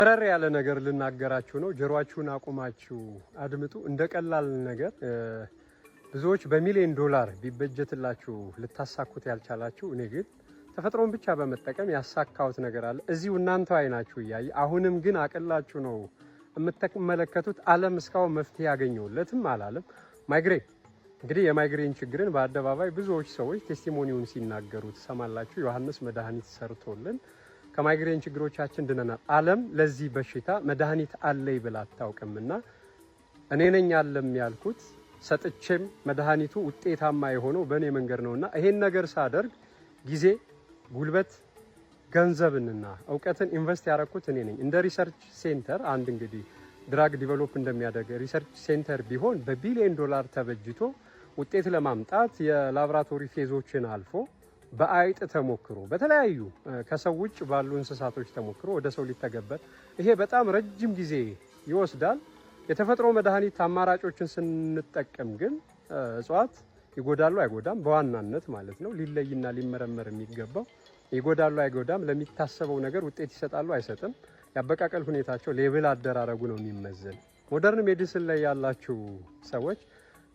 መረር ያለ ነገር ልናገራችሁ ነው። ጆሮአችሁን አቁማችሁ አድምጡ። እንደ ቀላል ነገር ብዙዎች በሚሊዮን ዶላር ቢበጀትላችሁ ልታሳኩት ያልቻላችሁ፣ እኔ ግን ተፈጥሮን ብቻ በመጠቀም ያሳካሁት ነገር አለ። እዚሁ እናንተው አይናችሁ እያየ አሁንም ግን አቅላችሁ ነው የምትመለከቱት። ዓለም እስካሁን መፍትሄ ያገኘውለትም አላለም። ማይግሬን፣ እንግዲህ የማይግሬን ችግርን በአደባባይ ብዙዎች ሰዎች testimony ውን ሲናገሩ ትሰማላችሁ። ዮሐንስ መድኃኒት ሰርቶልን ከማይግሬን ችግሮቻችን ድነናል። ዓለም ለዚህ በሽታ መድኃኒት አለይ ብላ አታውቅምና እኔ ነኝ አለም ያልኩት፣ ሰጥቼም መድኃኒቱ ውጤታማ የሆነው በእኔ መንገድ ነውና ይሄን ነገር ሳደርግ ጊዜ፣ ጉልበት፣ ገንዘብንና እውቀትን invest ያደረኩት እኔ ነኝ። እንደ research center፣ አንድ እንግዲህ drug develop እንደሚያደርግ research center ቢሆን በቢሊዮን ዶላር ተበጅቶ ውጤት ለማምጣት የላቦራቶሪ phase ኦችን አልፎ፣ በአይጥ ተሞክሮ፣ በተለያዩ ከሰው ውጭ ባሉ እንስሳቶች ተሞክሮ ወደ ሰው ሊተገበር ይሄ በጣም ረጅም ጊዜ ይወስዳል። የተፈጥሮ መድኃኒት አማራጮችን ስንጠቀም ግን እጽዋት ይጎዳሉ አይጎዳም፣ በዋናነት ማለት ነው ሊለይና ሊመረመር የሚገባው ይጎዳሉ አይጎዳም፣ ለሚታሰበው ነገር ውጤት ይሰጣሉ አይሰጥም፣ ያበቃቀል ሁኔታቸው፣ label አደራረጉ ነው የሚመዘን። Modern medicine ላይ ያላችሁ ሰዎች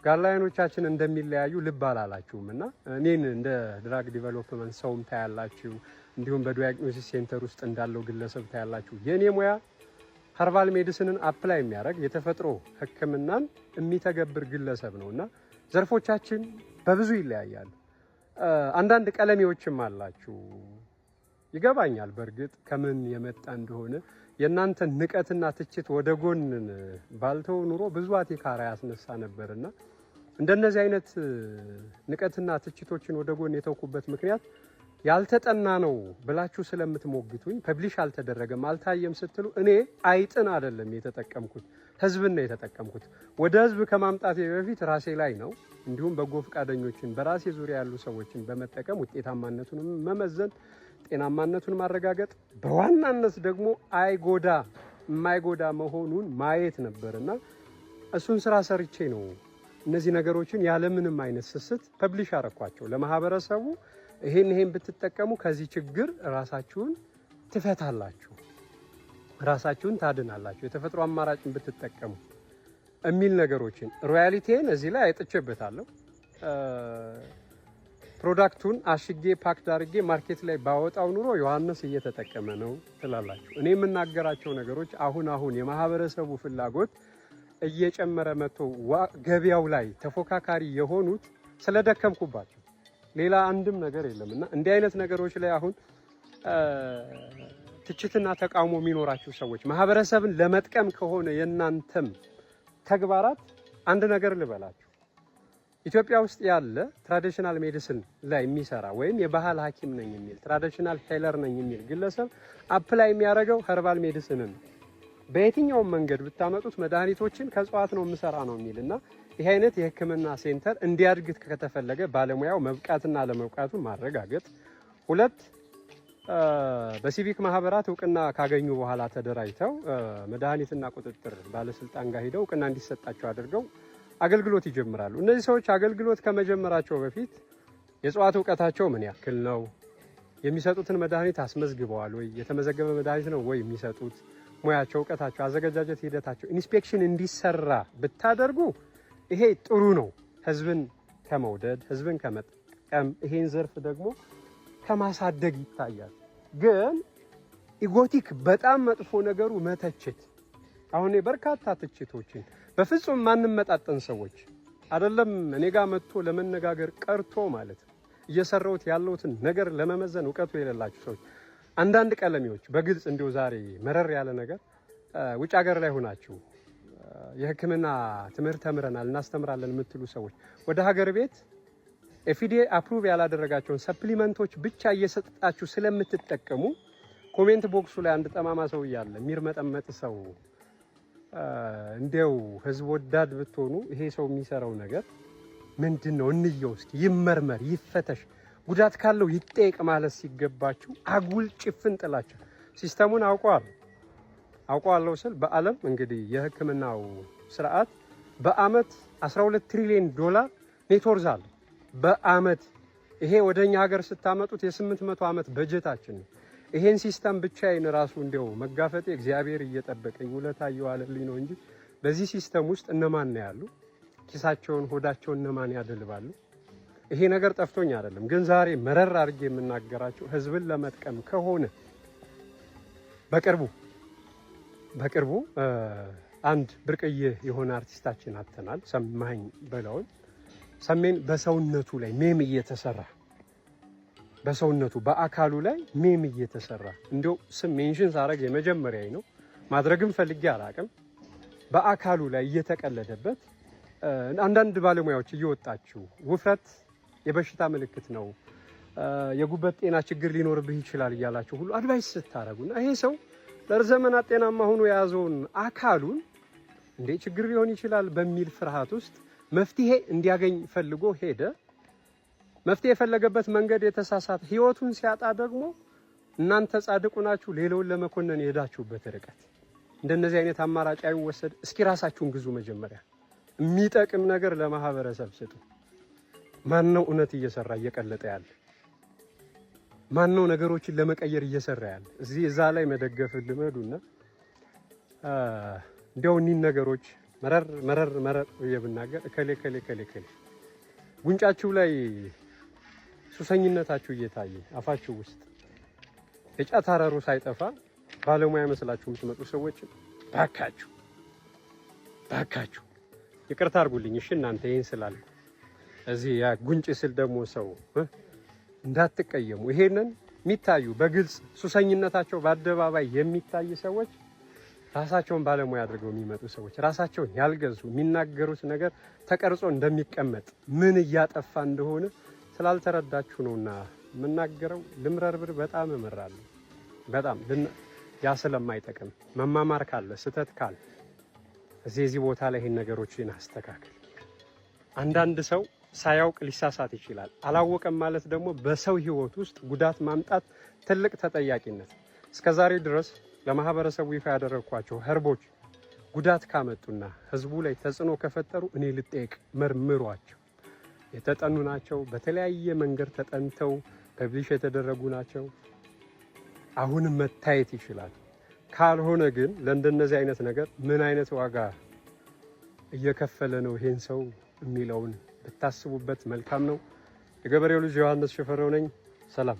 guideline ኦቻችን እንደሚለያዩ ልብ አላላችሁም እና እኔን እንደ drug development ሰውም ታያላችሁ፣ እንዲሁም በ diagnosis center ውስጥ እንዳለው ግለሰብ ታያላችሁ። የእኔ ሙያ herbal medicine ን apply የሚያደርግ፣ የተፈጥሮ ሕክምናን የሚተገብር ግለሰብ ነው እና ዘርፎቻችን በብዙ ይለያያሉ። አንዳንድ ቀለሜዎችም አላችሁ፣ ይገባኛል። በእርግጥ ከምን የመጣ እንደሆነ የእናንተን ንቀትና ትችት ወደ ጎን ባልተው ኑሮ ብዙ አቴካራ ያስነሳ ነበርና እንደነዚህ አይነት ንቀትና ትችቶችን ወደ ጎን የተውኩበት ምክንያት ያልተጠና ነው ብላችሁ ስለምትሞግቱኝ፣ publish አልተደረገም፣ አልታየም ስትሉ እኔ አይጥን አይደለም የተጠቀምኩት፣ ህዝብን ነው የተጠቀምኩት። ወደ ህዝብ ከማምጣቴ በፊት ራሴ ላይ ነው። እንዲሁም በጎ ፈቃደኞችን፣ በራሴ ዙሪያ ያሉ ሰዎችን በመጠቀም ውጤታማነቱን መመዘን፣ ጤናማነቱን ማረጋገጥ፣ በዋናነት ደግሞ አይጎዳ የማይጎዳ መሆኑን ማየት ነበርና እሱን ስራ ሰርቼ ነው እነዚህ ነገሮችን ያለምንም አይነት ስስት publish አረኳቸው ለማህበረሰቡ። ይሄን ይሄን ብትጠቀሙ ከዚህ ችግር ራሳችሁን ትፈታላችሁ፣ ራሳችሁን ታድናላችሁ፣ የተፈጥሮ አማራጭን ብትጠቀሙ የሚል ነገሮችን royalty ን እዚህ ላይ አይጥቼበታለሁ። Product ኡን አሽጌ፣ pack አድርጌ market ላይ ባወጣው ኑሮ ዮሐንስ እየተጠቀመ ነው ትላላችሁ። እኔ የምናገራቸው ነገሮች አሁን አሁን የማህበረሰቡ ፍላጎት እየጨመረ መጥቶ ገበያው ላይ ተፎካካሪ የሆኑት ስለደከምኩባቸው፣ ሌላ አንድም ነገር የለም። እና እንዲህ አይነት ነገሮች ላይ አሁን ትችትና ተቃውሞ የሚኖራችሁ ሰዎች ማህበረሰብን ለመጥቀም ከሆነ የእናንተም ተግባራት፣ አንድ ነገር ልበላችሁ። ኢትዮጵያ ውስጥ ያለ traditional medicine ላይ የሚሰራ ወይም የባህል ሐኪም ነኝ የሚል፣ traditional healer ነኝ የሚል ግለሰብ apply የሚያደርገው herbal medicine ን ነው። በየትኛውም መንገድ ብታመጡት መድኃኒቶችን ከእጽዋት ነው የምሰራ ነው የሚል። እና ይህ አይነት የሕክምና center እንዲያድግ ከተፈለገ ባለሙያው መብቃትና አለመብቃቱን ማረጋገጥ፣ ሁለት በሲቪክ ማህበራት እውቅና ካገኙ በኋላ ተደራጅተው መድኃኒትና ቁጥጥር ባለስልጣን ጋር ሂደው እውቅና እንዲሰጣቸው አድርገው አገልግሎት ይጀምራሉ። እነዚህ ሰዎች አገልግሎት ከመጀመራቸው በፊት የእጽዋት እውቀታቸው ምን ያክል ነው? የሚሰጡትን መድኃኒት አስመዝግበዋል ወይ? የተመዘገበ መድኃኒት ነው ወይ የሚሰጡት? ሙያቸው፣ እውቀታቸው፣ አዘገጃጀት ሂደታቸው inspection እንዲሰራ ብታደርጉ ይሄ ጥሩ ነው። ህዝብን ከመውደድ፣ ህዝብን ከመጥቀም፣ ይሄን ዘርፍ ደግሞ ከማሳደግ ይታያል። ግን egotic በጣም መጥፎ ነገሩ መተቸት። አሁን በርካታ ትችቶችን በፍጹም ማንመጣጠን ሰዎች አይደለም እኔ ጋር መጥቶ ለመነጋገር ቀርቶ ማለት ነው እየሰራሁት ያለሁትን ነገር ለመመዘን እውቀቱ የሌላችሁ ሰዎች፣ አንዳንድ ቀለሜዎች፣ በግልጽ እንዲሁ ዛሬ መረር ያለ ነገር፣ ውጭ ሀገር ላይ ሆናችሁ የሕክምና ትምህርት ተምረናል እናስተምራለን የምትሉ ሰዎች ወደ ሀገር ቤት FDA approve ያላደረጋቸውን supplement ኦች ብቻ እየሰጣችሁ ስለምትጠቀሙ comment box ኡ ላይ አንድ ጠማማ ሰው እያለ የሚርመጠመጥ ሰው፣ እንዲያው ህዝብ ወዳድ ብትሆኑ ይሄ ሰው የሚሰራው ነገር ምንድን ነው? እንየው እስኪ፣ ይመርመር፣ ይፈተሽ፣ ጉዳት ካለው ይጠየቅ ማለት ሲገባችሁ አጉል ጭፍን ጥላቻ። System ኡን አውቀዋለሁ። አውቀዋለሁ ስል በዓለም እንግዲህ የህክምናው ስርዓት በአመት 12 ትሪሊዮን ዶላር net worth አለ በአመት። ይሄ ወደኛ ሀገር ስታመጡት የ800 ዓመት በጀታችን ነው። ይሄን system ብቻዬን ራሱ እንዲያው መጋፈጤ እግዚአብሔር እየጠበቀኝ ውለታ እየዋለልኝ ነው እንጂ በዚህ system ውስጥ እነማን ነው ያሉ? ኪሳቸውን ሆዳቸውን እነማን ያደልባሉ? ይሄ ነገር ጠፍቶኝ አይደለም፣ ግን ዛሬ መረር አድርጌ የምናገራቸው ህዝብን ለመጥቀም ከሆነ በቅርቡ አንድ ብርቅዬ የሆነ አርቲስታችን አጥተናል። ሰማኸኝ በለውን ሰሜን በሰውነቱ ላይ meme እየተሰራ፣ በሰውነቱ በአካሉ ላይ meme እየተሰራ፣ እንዲያው ስም mention ሳረግ የመጀመሪያ ነው፣ ማድረግም ፈልጌ አላቅም። በአካሉ ላይ እየተቀለደበት አንዳንድ ባለሙያዎች እየወጣችሁ ውፍረት የበሽታ ምልክት ነው፣ የጉበት ጤና ችግር ሊኖርብህ ይችላል እያላችሁ ሁሉ advice ስታደርጉና ይሄ ሰው ለዘመናት ጤናማ ሆኖ የያዘውን አካሉን እንዴ ችግር ሊሆን ይችላል በሚል ፍርሃት ውስጥ መፍትሄ እንዲያገኝ ፈልጎ ሄደ። መፍትሄ የፈለገበት መንገድ የተሳሳተ፣ ህይወቱን ሲያጣ ደግሞ እናንተ ጻድቁ ናችሁ ሌላውን ለመኮነን የሄዳችሁበት ርቀት እንደነዚህ አይነት አማራጭ አይወሰድ። እስኪ ራሳችሁን ግዙ መጀመሪያ። የሚጠቅም ነገር ለማህበረሰብ ስጡ። ማን ነው እውነት እየሰራ እየቀለጠ ያለ? ማን ነው ነገሮችን ለመቀየር እየሰራ ያለ? እዚህ እዛ ላይ መደገፍ ልመዱና እንዲያው እኒህን ነገሮች መረር መረር መረር ብዬ ብናገር እከሌ እከሌ እከሌ እከሌ ጉንጫችሁ ላይ ሱሰኝነታችሁ እየታየ፣ አፋችሁ ውስጥ የጫት አረሩ ሳይጠፋ ባለሙያ መስላችሁ የምትመጡ ሰዎች ባካችሁ ባካችሁ ይቅርታ አድርጉልኝ። እሺ እናንተ ይሄን ስላልኩ እዚህ ያ ጉንጭ ስል ደግሞ ሰው እንዳትቀየሙ። ይሄንን የሚታዩ በግልጽ ሱሰኝነታቸው በአደባባይ የሚታይ ሰዎች፣ ራሳቸውን ባለሙያ አድርገው የሚመጡ ሰዎች፣ ራሳቸውን ያልገዙ፣ የሚናገሩት ነገር ተቀርጾ እንደሚቀመጥ ምን እያጠፋ እንደሆነ ስላልተረዳችሁ ነውና የምናገረው። ልምረርብር በጣም እመራለሁ። በጣም ያ ስለማይጠቅም መማማር ካለ፣ ስህተት ካለ እዚህ ቦታ ላይ ይሄን ነገሮችን አስተካክል። አንዳንድ ሰው ሳያውቅ ሊሳሳት ይችላል። አላወቀም ማለት ደግሞ በሰው ሕይወት ውስጥ ጉዳት ማምጣት ትልቅ ተጠያቂነት። እስከዛሬ ድረስ ለማህበረሰቡ ይፋ ያደረግኳቸው herb ኦች ጉዳት ካመጡና ህዝቡ ላይ ተጽዕኖ ከፈጠሩ እኔ ልጠየቅ። መርምሯቸው። የተጠኑ ናቸው። በተለያየ መንገድ ተጠንተው publish የተደረጉ ናቸው። አሁንም መታየት ይችላል። ካልሆነ ግን ለእንደነዚህ አይነት ነገር ምን አይነት ዋጋ እየከፈለ ነው ይሄን ሰው የሚለውን ብታስቡበት መልካም ነው። የገበሬው ልጅ ዮሐንስ ሽፈረው ነኝ። ሰላም።